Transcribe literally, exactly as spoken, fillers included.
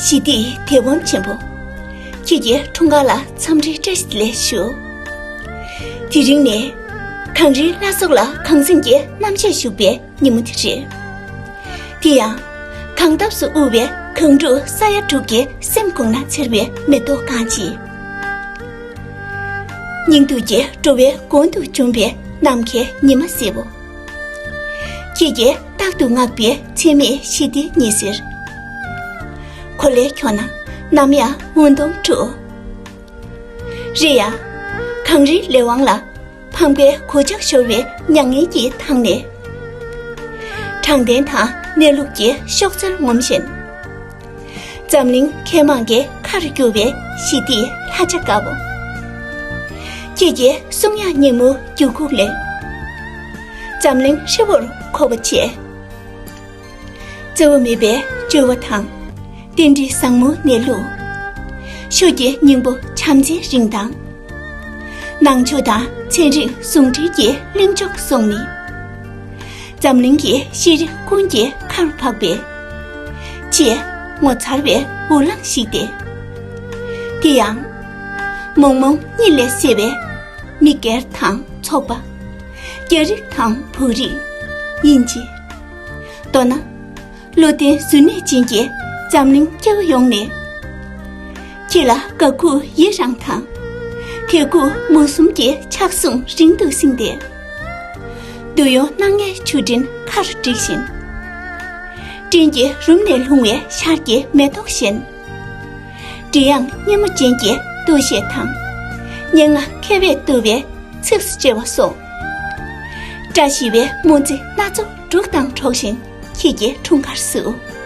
ཞི་བདེའི་དེད་དཔོན་ཆེན་པོ། ཁྱེད་ཀྱི་འཁྲུངས་སྐར་ལ་འཚམས་འདྲིའི་བཀྲ་ཤིས་བདེ་ལེགས་ཞུ། དེ་རིང་ནི། གངས་རིའི་ལྷ་ཚོགས་ལ་གངས་སེང་གི་རྣམ་ཤེས་ཞུགས་པའི་ཉིན་མོ་དེ་རེད། དེ་ཡང་། གངས་འདབས་སུ་དབུ་བའི་གངས་ཕྲུག་ས་ཡ་དྲུག་གི་སེམས་ཁོང་ན་འཚེར་བའི་མེ་ཏོག་གང་ཅི། སྙིང་སྡུག་གི་བྲོ་བའི་གོང་དུ་བྱུང་བའི་ནམ་མཁའི་ཉི་མ་སེར་པོ། ཁྱེད་ཀྱིས་རྟག་ཏུ་བསྔགས་པའི་འཚེ་མེད་ཞི་བདེའི་ཉི་ཟེར། གོ་ལའི་ཁྱོན་ན་ནམ་ཡང་འུན་གདུང་འཁྲུག་རེད་ཡ། གངས་རིའི་ལས་དབང་ལ། ཕམ་ཁའི་གོད་ཆག་ཤོར་བའི་མྱ་ངན་གྱི་ཐང་ནས། དྲང་བདེན་དང་གནས་ལུགས་ཀྱི་གཤོག་རྩལ་ངོམ་བཞིན། འཛམ་གླིང་མཁས་མང་གི་ཁར་གྱུར་བའི་ཞི་བདེའི་ལྷ་བྱ་དཀར་པོ། ཁྱེད་ཀྱི་གསུང་དབྱངས་ཉིན་མོའི་འགྱུར་ཁུག་ལས། འཛམ་གླིང་ཧྲིལ་བོར་འཁོར་བ་བྱས། བརྩེ་བ་མེད་པའི་བརྗོད་པ་དང་། རྟེན་འབྲེལ་བཟང་མོའི་གནས་ལུགས། ཤུགས་ཀྱི་སྙིང་པོ་བྱམས་བརྩེའི་རིན་ཐང་། ནང་ཆོས་དང་ཚན་རིག་ཟུང་འབྲེལ་གྱི་གླེང་ཕྱོགས་སོང་ནི། འཛམ་གླིང་གི་ཤེས་རིག་ཀུན་གྱི་ཁར་འཕགས་པའི། ཆེས་ངོ་མཚར་བའི་འུར་ལངས་ཤིག་སྟེ། དེ་ཡང་། མོག་མོག་གཉིད་ལས་སད་པའི། མི་སྒེར་དང་ཚོགས་པ། རྒྱ་རིགས་དང་བོད་རིགས། དབྱིན་ཇི། མདོར་ན། བློ་ལྡན་གཟུར་གནས་ཅན་གྱི་འཛམ་གླིང་སྐྱེ་བོ་ཡོངས་ནས། ཁྱེད་ལ་དགའ་མགུ་ཡི་རངས་དང་། དད་གུས་མུ་གསུམ་གྱི་ཕྱག་ཟུང་རིང་དུ་བསྲིངས་ཏེ། འདོད་ཡོན་སྣ་ལྔའི་ཆུ་སྤྲིན་ཁར་བསྒྲིགས་བཞིན། སྤྲིན་གྱི་རུམ་ནས་ལྷུང་བའི་ཆར་གྱི་མེ་ཏོག་བཞིན། མགྲིན་དབྱངས་སྙན་མོ་ཅན་གྱི་འདུ་ཤེས་དང་། སྙན་ངག་མཁས་པས་བཏུས་པའི་ཚིགས་སུ་བཅད་པ་སོགས། བཀྲ་ཤིས་པའི་སྨོན་ཚིག་སྣ་ཚོགས་འབྲུག་དང་འགྲོགས་བཞིན་ཁྱེད་ཀྱི་འཁྲུངས་སྐར་བསུ།